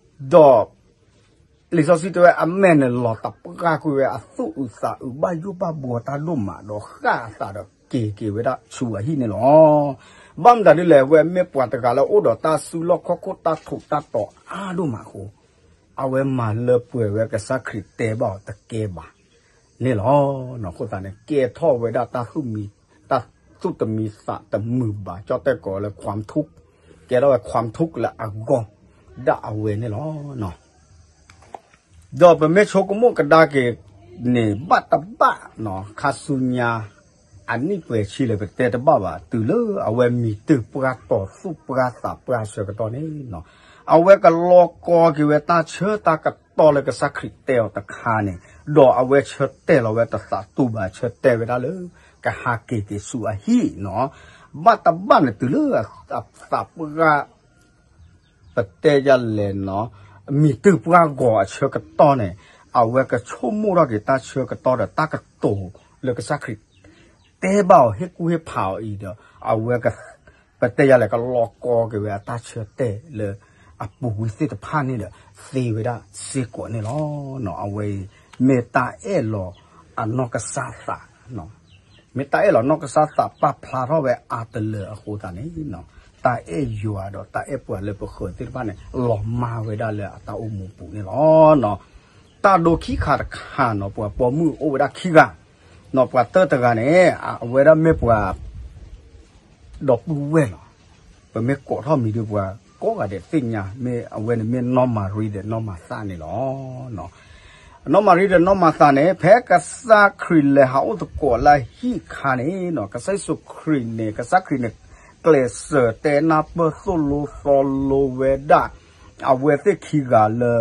ဒီး လံာ်စီဆှံတဲဝဲအမဲာ်န့ၣ်လီၤသးပှၢ်ကွံာ်ဝဲ အသူၣ်အုးသးအုးဘၣ်ယိၣ်ဘၣ်ဘှီတၢ်ဒိၣ်မး ဒီးဃၣ်အသးဒီးက့ၤက့ၤဝဲဒၣ်ဆူအဟံၣ်န့ၣ်လီၤ. ဘၣ်မတၤဒ်လဲၣ် အဝဲမ့ၢ်ပှၤတဂၤလၢအိၣ်ဒီးတၢ်စုလီၢ်ခီၣ်ခိၣ်တၢ်ထူးတၢ်တီၤအါဒိၣ်မးအဃိ, အဝဲမၤလၢပှဲၤဝဲကစၢ်ခရံာ်တဲဘၣ်အီၤတကဲဘၣ်န့ၣ်လီၤ. အဃိသတးန့ၣ် ကဲထီၣ်ဝဲဒၣ်တၢ်သူၣ်မံ တၢ်သူၣ်တမံသးတမုာ်ဘၣ် ကၠီၣ်တဲၣ်ကိးလၢ ความทุกข์, ကဲထီၣ်ဝဲ ความทุกข์ လၢအဂီၢ်ဒၣ်အဝဲန့ၣ်လီၤ. ဒီးပမ့ၢ်ဆိကမိၣ်ကဒါက့ၤန့ၣ် ဘၣ်တဘၣ်နီၤ ခါဆူညါ အနံၣ်ပှဲၤဆံလၢပတဲတဘၣ်ဘၣ် တုၤလၢအဝဲမံၤတၢၢ်ပှၢ်တီၤသူၣ်ပှၢ်သးပှၢ်အဆၢကတီၢ်န့ၣ်နီၤ, အဝဲကလီၤကီက့ၤဝဲတၢ်ဆၢတၢ်ကတီၢ်လၢကစၢ်ခရံာ်တဲအီၤတခါန့ၣ်, ဒီးအဝဲဆၢတဲာ်လီၤဝဲတသးတူၢ်ဘၣ် ဆၢတဲာ်ဝဲဒၣ်လၢ ကဟးက့ၤက့ၤဆူအဟံၣ်နီၤ, ဘၣ်တဘၣ်န့ၣ်တုၤလၢအသးပှၢ် ပတဲယၤလဲၣ်နီၤ, မံၤတၢၢ်ပှၢ်ဂီၤအဆၢကတီၢ်န့ၣ်, အဝဲကဆိကမိၣ်ထီၣ်က့ၤတၢ်ဆၢကတီၢ်ဒီးတၢ်ကတိၤလၢကစၢ်ခရံာ် တဲဘၣ်အီၤဟ့ၣ်ကူၣ်ဟ့ၣ်ဖးအီၤအံၤဒီး အဝဲ ပတဲယၤလဲၣ် ကလီၤကီက့ၤဝဲအတၢ်ဆၢတဲာ်လၢအပူၤကွံာ်သ့ၣ်တဖၣ်န့ၣ်ဒီး သ့ဝဲဒၣ်စ့ၢ်ကီးန့ၣ်လီၤ. အဝဲအံၤ မ့ၢ်တၢ်အဲၣ်လီၤအနီၢ်ကစၢ်သး မ့ၢ်တၢ်အဲၣ်လီၤနီၢ်ကစၢ်သးပာ်ဖျါထီၣ်ဝဲအါတလၢအဃိသတးန့ၣ်, တၢ်အဲၣ်ယွၤဒီးတၢ်အဲၣ်ပှၤလၢပဃၢၤသ့ၣ်တဖၣ်န့ၣ် လီၤမၢ်ဝဲဒၣ်လၢအတၢ်အိၣ်မူပူၤန့ၣ်လီၤ. တၢ်ဒိခံခါတခါနီၤ ပှၤပိာ်မုၣ်အိၣ်ဝဲဒၣ်ခံဂၤ, နီၤ ပှၤတၢၢ်တဂၤန့ၣ် အဝဲဒၣ်မ့ၢ်ပှၤ ဒီပုၢ်ဝဲၢ်လီၤ. ပမ့ၢ်ကိးထီၣ်မံၤဒီးပှၤကိးဂၤဒဲးသ့ၣ်ညါ မ့ၢ်အဝဲန့ၣ်မ့ၢ်နီၢ်မၤရံဒီးနီၢ်မၤသၣ်န့ၣ်လီၤ. နီၢ်မၤရံဒီးနီၢ်မၤသၣ်န့ၣ် ဖဲကစၢ်ခရံာ်လဲၤဟးအိၣ်သကိးလၢဟံၣ်အခါန့ၣ်နီၤ ကစၢ်ယ့ၣ်ၡူးခရံာ်န့ၣ် ကစၢ်ခရံာ်န့ၣ် ကျဲးစၢးတဲနၢ်ပၢၢ်သိၣ်လိသီလိဝဲဒၣ် အဝဲသ့ၣ်ခံဂၤလၢ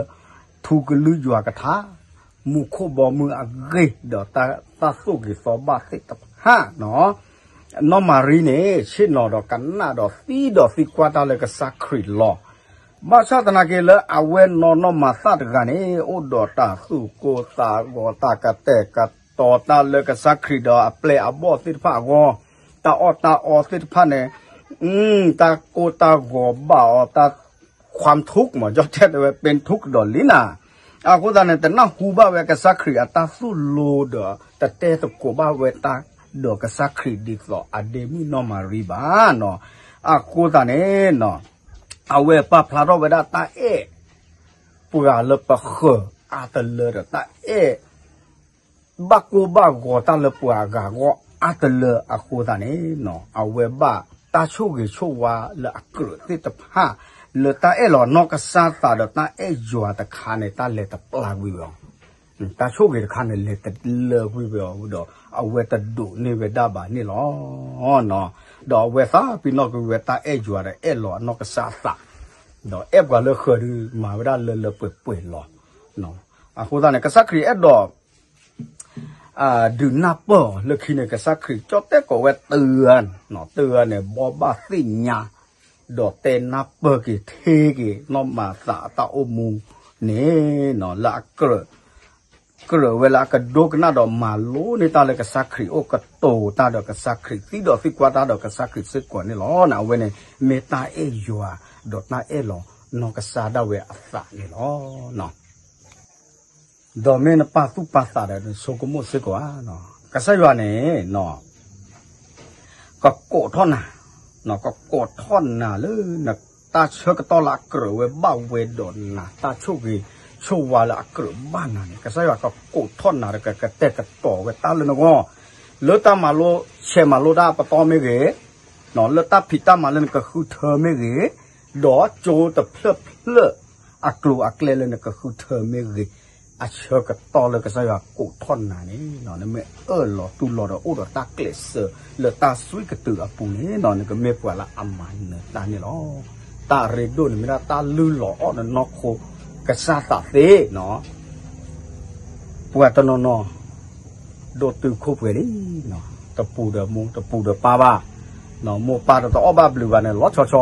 ထူကလုၢ်ယွၤကထါ မူခိၣ်ဘီမုၢ်အဂ့ၢ် ဒီးတၢ်သိၣ်ဂ့ၤသီဘၣ်သ့ၣ်တဖၣ်နီၤ. နီၢ်မၤရံန့ၣ် ဆ့ၣ်နီၤဒီးကနၣ်ဒီးသံဒီးသံကွၢ်တၢ်လၢကစၢ်ခရံာ်လီၤ. ဘၣ်ဆၣ်သနာ်က့လၢအဝဲနီၢ်နီၢ်မၤသၣ်တဂၤန့ၣ် အိၣ်ဒီးတၢ်သူၣ်ကိၢ်သးဂီၤ တၢ်ကတဲာ်ကတီၤတၢ်လၢကစၢ်ခရံာ်ဒီးအပျဲၢ်အဘီၣ်သ့ၣ်တဖၣ်အဂီၢ်, တၢ်အီၣ်တၢ်အီသ့ၣ်တဖၣ်န့ၣ် တၢ်ကိၢ်တၢ်ဂီၤဘၣ်အီၤ တၢ် ความทุกข์ မ့ၢ် ကၠီတဲဝဲ เป็นทุกข์ ဒီးလံနၤ. အဃိသတးန့ၣ် တနၢ်ဟူဘၣ်ဝဲကစၢ်ခရံာ်အတၢ်သိၣ်လိဒီး တတဲသကိးဘၣ်ဝဲတၢ်ဒီးကစၢ်ခရံာ်ဒ်သိးအဒ့မုၣ်နီၢ်မၤရံဘၣ်နီၤ. အဃိသတးန့ၣ် အဝဲပာ်ဖျါထီၣ်ဝဲဒၣ်တၢ်အဲၣ် ပှၤလၢပဃၢၤ အါတလၢဒီး တၢ်အဲၣ် ဘၣ်ကိၢ်ဘၣ်ဂီၤတၢ်လၢပှၤအဂၤအဂီၢ်အါတလၢအဃိသတးန့ၣ်, အဝဲဘၣ်တၢ်ဆိၣ်ဂ့ၤဆိၣ်ဝါလၢအကြၢးသ့ၣ်တဖၣ် လၢတၢ်အဲၣ်လီၤနီၢ်ကစၢ်သးဒီးတၢ်အဲၣ်ယွၤတခါန့ၣ် တၢ်လဲၤတပျၢ်ကွံာ်ဝဲအီၤ, တၢ်ဆိၣ်ဂ့ၤတခါန့ၣ် လဲၤတလၢကွံာ်ဝဲအီၤဒီး အဝဲတဒိးန့ၢ်ဝဲဒၣ်ဘၣ်န့ၣ်လီၤ. ဒီးအဝဲသးပ့ၤနီၣ်ကွံာ်ဝဲတၢ်အဲၣ်ယွၤဒီးအဲၣ်လီၤအနီၢ်ကစၢ်အသး, ဒီးအဲၣ်ပှၤလၢဃၢၤဒီး မၤဝဲဒၣ်လၢလၢပှဲၤပှဲၤလီၤ. အဃိသတးန့ၣ် ကစၢ်ခရံာ်အဲၣ်ဒိး ဒုးနၢ်ပၢၢ်အီၤလၢခံန့ၣ် ကစၢ်ခရံာ်ကၠီၣ်တဲၣ်ကိးဝဲတဂၤ, တဂၤန့ၣ် ဘီဘၣ်သ့ၣ်ညါ ဒီးတဲနၢ်ပၢၢ်က့ၤထ့က့ၤ နီၢ်မၤသးအတၢ်အိၣ်မူန့ၣ် လၢအကြၢး ကြၢးဝဲလၢအကဒိကနၣ်ဒီးမၤလိန့ၢ်တၢ်လၢကစၢ်ခရံာ်အအိၣ် ကတိၤတၢ်ဒီးကစၢ်ခရံာ် သံဒီးသံကွၢ်တၢ်ဒီးကစၢ်ခရံာ်စ့ၢ်ကီးန့ၣ်လီၤ. အဝဲန့ၣ် မ့ၢ်တၢ်အဲၣ်ယွၤ ဒီးတၢ်အဲၣ်လီၤနီၢ်ကစၢ်ဒၣ်ဝဲအသးန့ၣ်လီၤ. ဒီးမ့ၢ်နပာ်သူၣ်ပာ်သးဒီးနဆိကမိၣ်စ့ၢ်ကီးဧါ, ကစၢ်ယွၤန့ၣ် ကကိးထီၣ်နၤ, ကကိးထီၣ်နၤလၢနတၢ်ဆၢကတီၢ်လၢအကြၢးဝဲဘၣ်ဝဲဒီးနၤ တၢ်ဆိၣ်ဂ့ၤဆိၣ်ဝါလၢအကြၢးဘၣ်နၤန့ၣ် ကစၢ်ယွၤကကိးထီၣ်နၤဒီးကကတဲာ်ကတီၤဝဲတၢ်လၢနဂီၢ်, လၢတၢ်မၤလိဆဲးမၤလိတၢ်အပတီၢ်မ့ၢ်ဂ့ၤ, လၢတၢ်ဖံးတၢ်မၤလၢနကဃုထၢမ့ၢ်ဂ့ၤ, ဒီးကၠိတဖျၢၣ်ဖျၢၣ် အကျိၤအကျဲလၢနကဃုထၢမ့ၢ်ဂ့ၤ, အဆၢကတီၢ်လၢကစၢ်ယွၤကိးထီၣ်နၤန့ၣ် နမ့ၢ်အၢၣ်လီၤတူၢ်လိာ်ဒီးအိၣ်ဒီးတၢ်ကျဲးစၢးလၢတၢ်သွံၣ်ကတုၤအပူၤန့ၣ် နကမ့ၢ်ပှၤလၢအမၤနၢၤတၢ်န့ၣ်လီၤ. တၢ်အရ့ဒိၣ်န့ၣ်မ့ၢ်ဒၣ်တၢ်လုၢ်လီၤအီၣ်နနီၢ်ခိကစၢ်သးသ့ ပှၤတနီၤနီၤ ဒိးတုာ်ခိၣ်ပှဲၤလံ, တပူၤဒီးမိၢ်တပူၤဒီးပၢ်ဘၣ်, မိၢ်ပၢ်တအီၣ်ဘၣ်ဘျုးဘၣ်န့ၣ် လီၤဆီဆီ,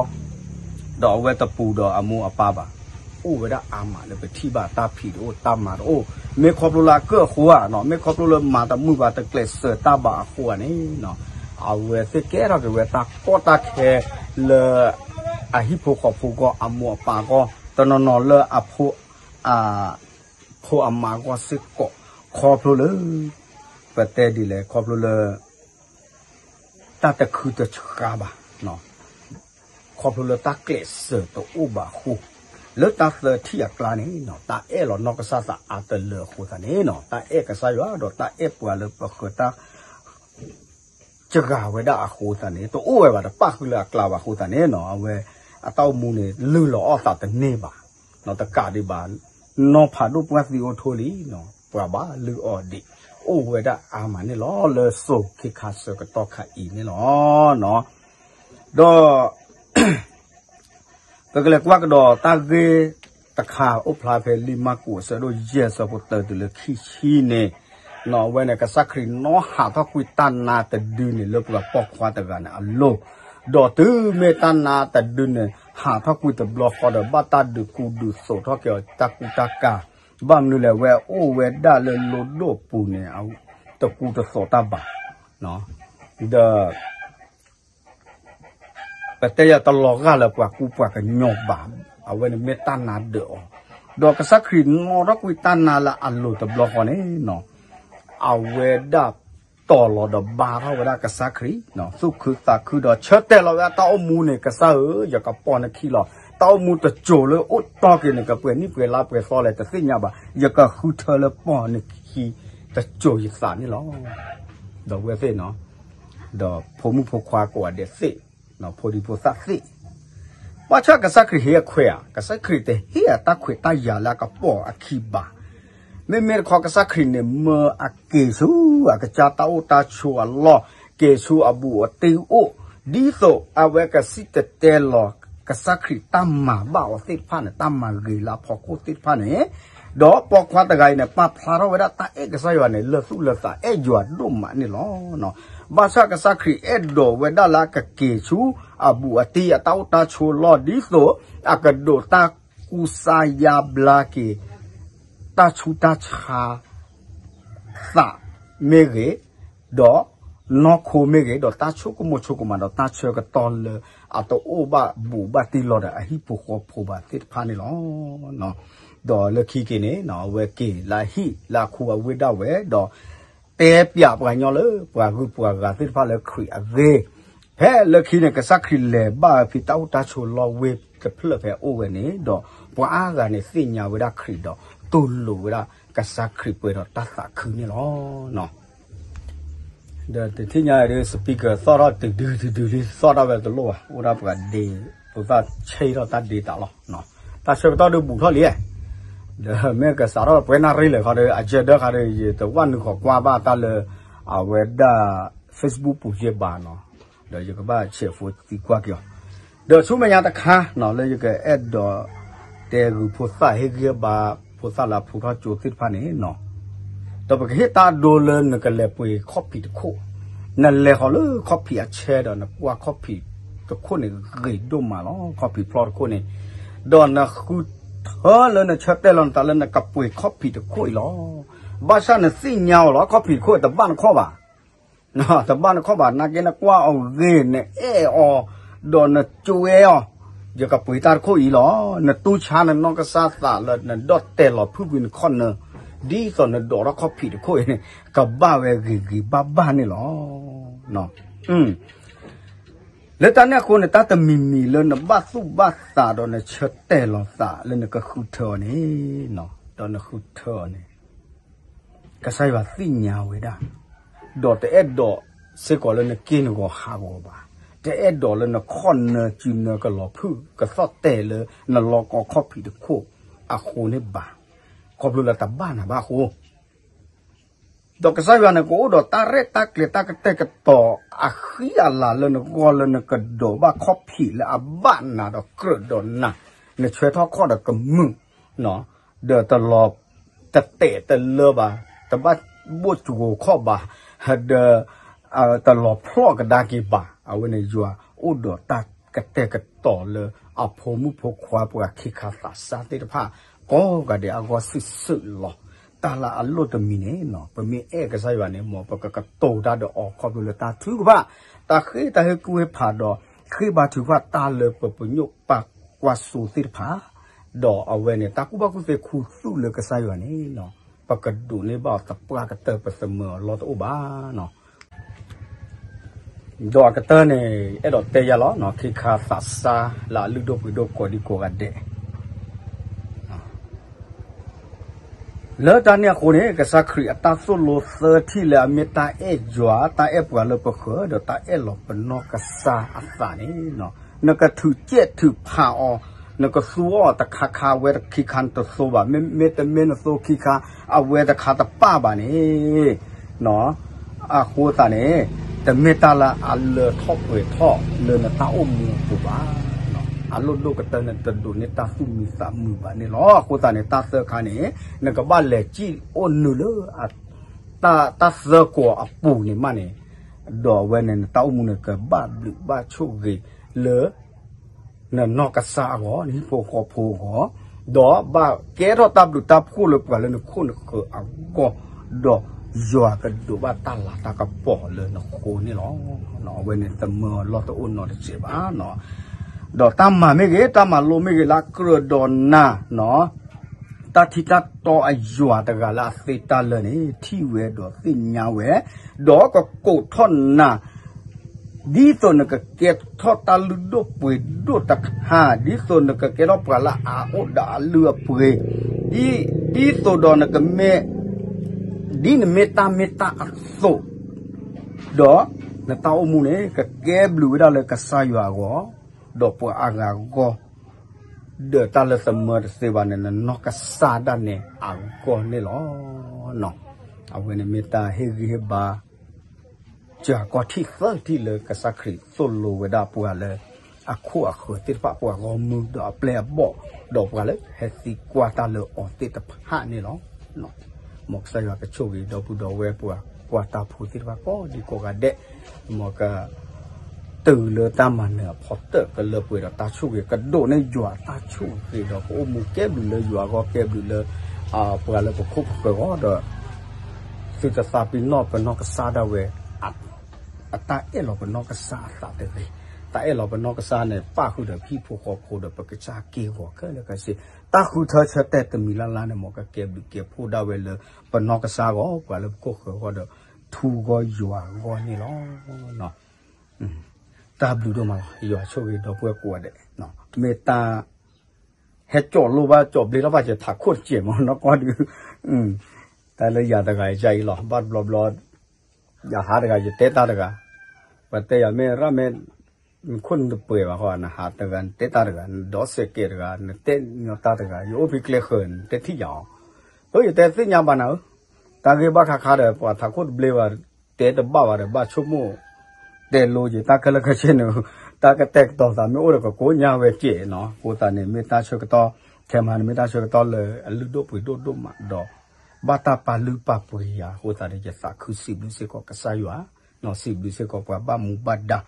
ဒီးအဝဲတပူၤဒီးအမိၢ်အပၢ်ဘၣ်, အိၣ်ဝဲဒၣ်အါမးလၢပထံၣ်ဘၣ်တၢ်ဖံးတအိၣ်တၢ်မၤတအိၣ်, မ့ၢ်ခီဖျိလၢအကၢၣ်အဃိဧါ, မ့ၢ်ခီဖျိလၢမၤတမုာ်ဘၣ်တကျဲးစၢးတၢ်ဘၣ်အဃိဧါန့ၣ်, အဝဲသ့ၣ်ကဲထီၣ်က့ၤဝဲတၢ်ကီတၢ်ခဲလၢ အဟံၣ်ဖိဃီဖိအဂီၢ် အမိၢ်အပၢ်အဂီၢ် တနီၤနီၤလၢအဖိ အဖိအမါအဂီၢ်စ့ၢ်ကီး ခီဖျိလၢ ပတဲဒ်လဲၣ် ခီဖျိလၢ တၢ်တခုတဆှါဘၣ်, ခီဖျိလၢတၢ်ကျဲးစၢးတအိၣ်ဘၣ်အဃိ, လၢတၢ်သၢထံၣ်အကျါန့ၣ် တၢ်အဲၣ်လီၤနီၢ်ကစၢ်သးအါတလၢအဃိသတးန့ၣ် တၢ်အဲၣ်ကစၢ်ယွၤဒီးတၢ်အဲၣ်ပှၤလၢပဃၢၤတၢ် စှၤဝဲဒၣ်အဃိသတးန့ၣ် တအိၣ်ဝဲဘၣ် တပၣ်ဃုာ်လၢအကျါဘၣ်အဃိသတးန့ၣ် အဝဲအတၢ်အိၣ်မူန့ၣ် လုၢ်လီၤအီၣ်သးတန့ၢ်ဘၣ်, တကးဒံးဘၣ် နီၢ်ဖးဒိၣ်ပှၢ်သံအိၣ်ထိလံ, ပှၤဘၣ်လုၢ်အီၣ်ဒံး အိၣ်ဝဲဒၣ်အါမးန့ၣ်လီၤ. လၢစိၤခ့ခါဆၢကတီၢ်ခါအံၤန့ၣ်လီၤ. ဒီး ပကလဲၤကွၢ်ကဒီးတၢ်ဂ့ၢ်တခါ အိၣ်ဖျါဖဲလံာ်မၢ်ကူး အဆၢဒိၣ်ယဲၢ် အဆၢဖိတၢတုၤလၢခံဆံန့ၣ်, အဝဲန့ၣ် ကစၢ်ခရံာ်နီၣ်ဟးထီၣ်ကွံာ်တၢ်နါတဒုန့ၣ် လၢပှၤပိာ်ခွါတဂၤန့ၣ်အလိၤ, ဒီးတုၤမ့ၢ်တၢ်နါတဒုန့ၣ် ဟးထီၣ်ကွံာ်တဘျီဃီဒီး ဘၣ်တၢ်ဒုးကူဒုးသိးထီၣ်က့ၤအီၤတၢ်ကူတၢ်ကၤ, ဘၣ်မနုၤလဲၣ် အဝဲအိၣ်ဝဲဒၣ်လၢလိဒိၣ်ပူၤန့ၣ် တကူတသိးတၢ်ဘၣ် ဒီး ပတဲယၤတလီၤဂာ်လၢပှၤကူပှၤကညီဘၣ်, အဝဲန့ၣ်မ့ၢ်တၢ်နါဒၢးအီၤ, ဒီးကစၢ်ခရံာ်နီၣ်ထီၣ်ကွံာ်တၢ်နါလၢအလိၤတဘျီဃီန့ၣ်, အဝဲဒၣ်တီၤလီၤဒီးဘါထီၣ်ဝဲဒၣ်ကစၢ်ခရံာ်, သူၣ်ခုသးခုဒီးဆၢတဲာ်လီၤဝဲဒၣ်တၢ်အိၣ်မူန့ၣ် ကစၢ်ဧၢ, ယကပိာ်နခံလီၤ. တၢ်အိၣ်မူတစိၤလၢအိၣ်တီၢ်က့ၤန့ၣ် ကပှဲၤနံၣ်ပှဲၤလါပှဲၤသီလဲၣ် တသ့ၣ်ညါဘၣ်, ယကဃုထၢလၢပိာ်နခံတစိၤယသးန့ၣ်လီၤ. ဒီးဝဲသ့ၣ်နီၤ ဒီးဖိမုၣ်ဖိခွါကိးဂၤဒဲးသ့ၣ်, ဖိဒံဖိသၣ်သ့ၣ်, ဘၣ်ဆၣ်ကစၢ်ခရံာ်ဟ့ၣ်အခွဲးဧါ, ကစၢ်ခရံာ်တဟ့ၣ်အတၢ်ခွဲးတၢ်ယာ်လၢအကပိာ်အခံဘၣ်. မ့မ့ၢ်တခီကစၢ်ခရံာ်န့ၣ် မၢအက့ၤဆူအကစၢ်တၢ်အိၣ်တၢ်ဆိးအလီၢ်, က့ၤဆူအဘူးအတံၢ်အိၣ်, ဒ်သိးအဝဲကစံၣ်တဲၤတဲလီၤ ကစၢ်ခရံာ်တၢ်မၤဘၣ်အီၤသ့ၣ်တဖၣ်န့ၣ်, တၢ်မၤဂ့ၤလၢအဖီခိၣ်သ့ၣ်တဖၣ်န့ၣ်, ဒီးပိာ်ခွါတဂၤအံၤန့ၣ် ပာ်ဖျါထီၣ်ဝဲဒၣ်တၢ်အဲၣ်ကစၢ်ယွၤန့ၣ် လၢသူၣ်လၢသးအဲၣ်ယွၤဒိၣ်မးန့ၣ်လီၤ. ဘၣ်ဆၣ်ကစၢ်ခရံာ်အဲၣ်ဒိးဝဲဒၣ်လၢအကက့ၤဆူအဘူးအတံၢ်အတၢ်အိၣ်တၢ်ဆိးလီၢ် ဒ်သိးအကဒိးတၢ်ကူစါယါဘျါက့ၤ တၢ်ဆူးတၢ်ဆါ သးမ့ၢ်ဂ့ၤ, ဒီးနီၢ်ခိမ့ၢ်ဂ့ၤ, ဒီးတၢ်ဆိကမိၣ်ဆိကမး ဒီးတၢ်ဆၢကတီၢ်လၢအတအိၣ်ဘၣ်ဘူးဘၣ်တံၢ်လီၤဒီးအဟံၣ်ဖိဃီဖိဘၣ်သ့ၣ်တဖၣ်န့ၣ်လီၤ. ဒီးလၢခံက့ၤန့ၣ် အဝဲက့ၤလၢအဟံၣ်လၢအခူအဝ့ၢ်ဒၣ်ဝဲ, ဒီးတဲပျးပှၤကညီလၢပှၤဂုၤပှၤဂၤသ့ၣ်တဖၣ်လၢခရံာ်အဂ့ၢ်, ဖဲလၢခံန့ၣ် ကစၢ်ခရံာ်လဲၤဘၣ်ဝဲဖဲတၢ်အိၣ်တၢ်ဆိးလီၢ်ဝ့ၢ်တဖျၢၣ်ဖဲအအိၣ်ဝဲန့ၣ်, ဒီးပှၤအါဂၤန့ၣ်သ့ၣ်ညါဝဲဒၣ်ခရံာ်ဒီး သိၣ်လိဝဲဒၣ်ကစၢ်ခရံာ်ပှဲၤဒီးတၢ်သးခုန့ၣ်လီၤ. ဒီးတထံၣ်ညါအံၤဒ် speaker သီၣ်ထီၣ်တဒုတဒုလံ သီၣ်ထီၣ်ဝဲတလိၣ်ဘၣ် အိၣ်ဒၣ်ပှၤဒ့ ဖိသၣ်ဆဲထီၣ်တၢ်ဒ့တၢ်လီၤ. တၢ်ဆၢကတီၢ်ဒုးဘူးထီၣ်လံ, ဒီးမ့ၢ်ကစးထီၣ်ပှဲၤနၣ်ရံၣ်လၢာ်ခီဒီး အကၢဒၢခါဒီး ယတဝၣ်နုာ်ခီကွၢ်ဘၣ်တၢ်လၢ အဝဲဒၣ် Facebook ပူၤယဲၢ်ဘၣ်နီၤ, ဒီးယကဘၣ်ဆဲးဖိသံကွၢ်က့ၤအီၤ, ဒီးဆူမဲာ်ညါတခါနီၤ လၢယကအဲၣ်ဒိး တဲဂုာ်ဖိသၣ်ဟ့ၣ်ဂံၢ်ဟ့ၣ်ဘါ ဖိသၣ်လၢအဖျိထီၣ်ကၠိသ့ၣ်တဖၣ်န့ၣ်နီၤ, ဒီးပကဟ့ၣ်တၢ်ဒိလၢနကလဲၤပှ့ၤခီၣ်ဖံးတခိၣ်, နလဲၤဃီၤလၢခီၣ်ဖံးအဆၢဒီး နကွၢ်ခီၣ်ဖံးတခိၣ်န့ၣ် ဂ့ၤဒိၣ်မးလီၤ ခီၣ်ဖံးဖျီၣ်တခိၣ်န့ၣ်, ဒီးနဃုထၢလၢနဆၢတဲာ်လီၤနသးလၢနကပှ့ၤခီၣ်ဖံးတခိၣ်အံၤလီၤ. ဘၣ်ဆၣ်နသ့ၣ်ညါအီၤလီၤ ခီၣ်ဖံးတခိၣ်တဘၣ်နခီၣ်ဘၣ် တဘၣ်နခီၣ်ဘၣ် နာ်က့နကွၢ်အီၤဂ့ၤ နအဲၣ်အီၤ ဒီးနကွဲအီၤ, ယကပှ့ၤတၢ်တခိၣ်အံၤလီၤ. နတူၢ်ဆါနနီၢ်ကစၢ်သးလၢနဒီၣ်တဲာ်လီၤဖုၣ်ကွံာ်နခီၣ်နၢ, ဒ်သိးနဒိးထီၣ်ခီၣ်ဖံးတခိၣ်အံၤန့ၣ် ကဘၣ်ဝဲဂ့ၤဂ့ၤဘၣ်ဘၣ်န့ၣ်လီၤ. လၢတၢ်န့ၣ်အဃိန့ၣ် တၢ်တမံၤမံၤလၢနဘၣ်သူၣ်ဘၣ်သးဒီးနဆၢတဲာ်လီၤသးလၢနကဃုထၢအီၤန့ၣ်, ဒီးနဃုထၢအီၤန့ၣ် ကစၢ်ယွၤသ့ၣ်ညါဝဲဒၣ်, ဒီးတအဲၣ်ဒိးစ့ၢ်ကီးလၢနက့ၢ်နဂီၤဟးဂီၤဘၣ်, တအဲၣ်ဒိးလၢနခီၣ်နၢစုနၢကလီၤဖုၣ်ကသီၣ်တဲာ်လၢနလီၢ်ကီၢ်ခီၣ်ဖံးတခိၣ်အဃိန့ၣ်ဘၣ်, ခီဖျိလၢတဘၣ်နၤဘၣ်အဃိ ဒီးကစၢ်ယွၤန့ၣ် ကအိၣ်ဒီးတၢ်ရဲၣ်တၢ်ကျဲၤတၢ်ကတဲာ်ကတီၤအဃံအလၤလၢနဂီၢ်လၢနကဒိးဘၣ်ခီၣ်ဖံးလၢအဘၣ်နၤဒီးကြၢးဒီးနၤ, နဆှၢထီၣ်ခီၣ်ဒီးကမုာ်, ဒီးတလီၤတတဲာ်တလၢဘၣ်, တဘၣ်ဘိၣ်စှိၤခီၣ်ဘၣ်, ဒီး တလီၤဖျီၣ်ကဒါက့ၤဘၣ်. အဝဲန့ၣ်ယွၤအိၣ်ဒီးတၢ်ကတဲာ်ကတီၤလၢအဖိမုၣ်ဖိခွါပှၤခ့ခါသးစၢ်သ့ၣ်တဖၣ် ကိးဂၤဒဲးအဂီၢ်စုာ်စုာ်လီၤ. တၢ်လၢအလိၣ်တမံၤန့ၣ် ပမ့ၢ်အဲၣ်ကစၢ်ယွၤန့ၣ် မ်ပကကတိၤတၢ်ဒီးအီၤခီဖျိလၢတၢ်ထုကဖၣ်, တၢ်ဃ့တၢ်ဟ့ၣ်ကူၣ်ဟ့ၣ်ဖးဒီး ဃ့ဘါထုကဖၣ်တၢ်လၢပပညိၣ်ပာ်ကွၢ်စိသ့ၣ်တဖၣ်, ဒီးအဝဲန့ၣ် တၢ်ကူၣ်ဘၣ်ကူၣ်သ့ခူသူၣ်လၢကစၢ်ယွၤန့ၣ် ပကဒိးန့ၢ်ဘၣ်အီၤသပှၢ်ကတၢၢ် ပသမၢအီၤလီၢ်တအိၣ်ဘၣ်. ဒီးအကတၢၢ်န့ၣ် အဲၣ်ဒိးတဲယၤလီၤ ခ့ခါသးစၢ်လၢအလုၢ်ဒိၣ်ပှ့ၤဒိၣ်ကိးဒံကိးဂၤဒဲး လၢတၢ်န့ၣ်အဃိန့ၣ် ကစၢ်ခရံာ်အတၢ်သိၣ်လိသၢထံၣ်လၢအမ့ၢ်တၢ်အဲၣ်ယွၤ တၢ်အဲၣ်ပှၤလၢပဃၢၤ ဒီးတၢ်အဲၣ်လီၤပနီၢ်ကစၢ်အသးန့ၣ်, နကထုးကဲးထုးဖးအီၤ, နကသူအီၤတခါခါ အဝဲတခါခါနတသိဘၣ်, မ့မ့ၢ်တမ့ၢ်နသိခံခါ အဝဲတခါတပၣ်ဘၣ်န့ၣ် အဃိသတးန့ၣ် တမ့ၢ်တၢ်လၢအလၢထီၣ်ပှဲၤထီၣ်လၢနတၢ်အိၣ်မူအပူၤဘၣ်. အလိၣ်ဒိၣ်ကတၢၢ်န့ၣ် တဒိးန့ၢ်တၢ်သူၣ်မံသးမုာ်ဘၣ်န့ၣ်လီၤ. အဃိသတးန့ၣ် တၢ်သၢခါန့ၣ် နကဘၣ်လဲၤစံၣ်အိၣ်နုာ်လၢ တၢ်သၢကိးအပူၤန့ၣ်မးန့ၣ်, ဒီးအဝဲန့ၣ် နတၢ်အိၣ်မူန့ၣ် ကဘၣ်ဘျုးဘၣ်ဆိၣ်ဂ့ၤလၢ နနီၢ်ကစၢ်အဂီၢ်, နဟံၣ်ဖိဃီဖိအဂီၢ်, ဒီးဘၣ်ကဲထီၣ်တၢ်ဘျုးတၢ်ဖှိၣ်လၢပှၤလၢနခိၣ်နဃၢၤအဂီၢ်, ဒီးယွၤကဒိးဘၣ်တၢ်လၤတၢ်ကပီၤလၢနဃိန့ၣ်လီၤ. အဝဲန့ၣ်သမၢအီၤလီၢ်တအိၣ်နီတစဲးဘၣ်. ဒီးတၢ်မၤမ့ၢ်ဂ့ၤ, တၢ်မၤလိမ့ၢ်ဂ့ၤ လၢကြၢးဒီးနၤ တၢ်ထံတၢ်တီအယွၤတဂၤလၢအသ့တၢ်လၢန့ၣ် ထံၣ်ဝဲဒီးသ့ၣ်ညါဝဲ, ဒီးကကိးထီၣ်နၤ, ဒ်သိးနကကဲထီၣ်တၢ်လုၢ်ဒိၣ်ပှ့ၤဒိၣ်တခါ, ဒ်သိးနကကဲထီၣ်ပှၤလၢအအိၣ်ဒီးအလုၢ်အပှ့ၤ, ဒ်သိးဒီးနကမ့ၢ်, ဒ်နမ့ၢ်တၢ်မ့ၢ်တၢ်အသိး, ဒီးနတၢ်အိၣ်မူန့ၣ် ကကဲဘျုးဝဲဒၣ်လၢကစၢ်ယွၤအဂီၢ်, ဒီးပှၤအါဂၤအဂီၢ် ဒီးတၢ်လၢသမၢတသ့ဘၣ်န့ၣ် နနီၢ်ကစၢ်ဒၣ်နဲအဂီၢ်န့ၣ်လီၤ. အဝဲန့ၣ်မ့ၢ်တၢ်ဟ့ၣ်ဂံၢ်ဟ့ၣ်ဘါ စှၤကီၢ်ထံၣ်သၢထံၣ်လၢကစၢ်ခရံာ်သိၣ်လိဝဲဒၣ်ပှၤလၢ အခိၣ်အဃၢၤသ့ၣ်တဖၣ် ပှၤဂီၢ်မုၢ်ဒီးအပျဲၢ်အဘီၣ် ဒီးပှၤလၢဟဲသံကွၢ်တၢ်လၢအီၤသ့ၣ်တဖၣ်န့ၣ်လီၤ. မ်ကစၢ်ယွၤကဆိၣ်ဂ့ၤဒီပုၢ်ဒီဝဲၢ်ပှၤကွၢ်တၢ်ဖိသ့ၣ်တဖၣ်ကိးဒံကိးဂၤဒဲး, မ်က တုၤလၢတၢ်မၤနၢၤအဖီတၢၣ် ကလၢပှဲၤဒီးတၢ်ဆိၣ်ဂ့ၤ ကဒိးန့ၢ်ယွၤအတၢ်ဆိၣ်ဂ့ၤဒီး ကအိၣ်မူကဲဘျုးလၢယွၤအဂီၢ် ကဲဘျုးလၢ ပှၤလၢပခိၣ်ပဃၢၤအဂီၢ်ဒီး သုတသးပ့ၤနီၣ်ပနီၢ်ကစၢ်ဒၣ်ဝဲ အတၢ်အဲၣ်လီၤပနီၢ်ကစၢ်အသးတဂ့ၤ, တၢ်အဲၣ်လီၤပနီၢ်ကစၢ်န့ၣ် ပၣ်ဃုာ်ဒီးဟံၣ်ဖိဃီဖိဒီး ပကစၢ်က့ၢ်ဂီၤခဲလၢာ်ခဲဆ့, တၢ်ဃုထၢဆၢတဲာ်တမံၤလၢ်လၢ်န့ၣ် မ်ကကဲဘျုးကဲဖှိၣ်ဒၣ်ဝဲလၢ ပနီၢ်ကစၢ်အဂီၢ် ပှၤလၢပခိၣ်ပဃၢၤအဂီၢ်ဒီး ထူဂီၢ်ယွၤဂီၢ်န့ၣ်လီၤ. တၢ်ဘျုးဒိၣ်မးလီၤ. ယွၤဆိၣ်ဂ့ၤဒီပုၢ်ဝဲၢ်ကိးဂၤဒဲး, မ့ၢ်တၢ် ဟဲကၠီၣ်လိဘၣ် ကၠီၣ်ဘျ့ထီၣ်ဘၣ် ယထးခိၣ်တစဲးမး နီၢ်ကီၢ်ဒုး, တၢ်လၢယၤတဂၤယအံၤလီၤ ဘၣ်တဘျီဘျီ ယဟးတဂၤ ယတဲတၢ်တဂၤ, ပှၤတဲယၤမ့ၢ်ရၣ်မ့ၢ် နခိၣ်နတပှဲၤဘၣ်ဃီ နဟးတဂၤ နတဲတၢ်တဂၤ နဒီးစဲးကဲးတဂၤ နတဲညီတၢ်တဂၤ ယအိၣ်ဖဲကျဲဃၢၤ နတဲထံၣ်ယၤအီၤ, အၢ ယတဲသ့ၣ်ညါဘၣ်နၤဧၢ, တၢ်ဂ့ၢ်ဘၣ်ခါခါဒီး ပှၤထးခိၣ်တဘျ့ဘၣ် တဲတဘၣ်ဘၣ်ဒီး ဘၣ်ဆိကမိၣ် တဲလိယတၢ်ခဲလၢာ်ခဲဆ့န့ၣ်, တၢ်ကတဲာ်ကတီၤသးမ့ၢ်အိၣ်ဒီးကကိးညါဝဲကဲးနီၤ, အဃိသတးန့ၣ် မ့ၢ်တၢ်ဆၢကတီၢ် ခဲမးန့ၣ် မ့ၢ်တၢ်ဆၢကတီၢ်လၢအလုၢ်ဒိၣ်ပှ့ၤဒိၣ်ဒိၣ်မးဒီး ဘၣ်တၢ်ပာ်လုၢ်ပာ်ပှ့ၤယၤ အဃိသတးန့ၣ် ယသးခုစံးဘျုးစ့ၢ်ကီးကစၢ်ယွၤ, စံးဘျုးစ့ၢ်ကီးပှၤဘၣ်မူဘၣ်ဒါ,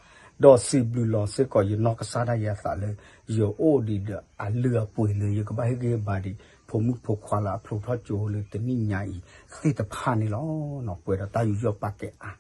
ဒီးစံးဘျုးလီၤစ့ၢ်ကီးယနီၢ်ကစၢ်ဒၣ်ယဲအသးလၢ ယအိၣ်ဒံးဒီးအလုၢ်အပှ့ၤလၢယကဘၣ်ဟ့ၣ်ဂံၢ်ဟ့ၣ်ဘါဒံး ဖိမုၣ်ဖိခွါလၢအဖျိထီၣ်ကၠိလၢတနံၣ်ညါအံၤသ့ၣ်တဖၣ်န့ၣ်လီၤ. ပှဲၤဒီးတၢ်ယူးယီၣ်ပာ်ကဲအါ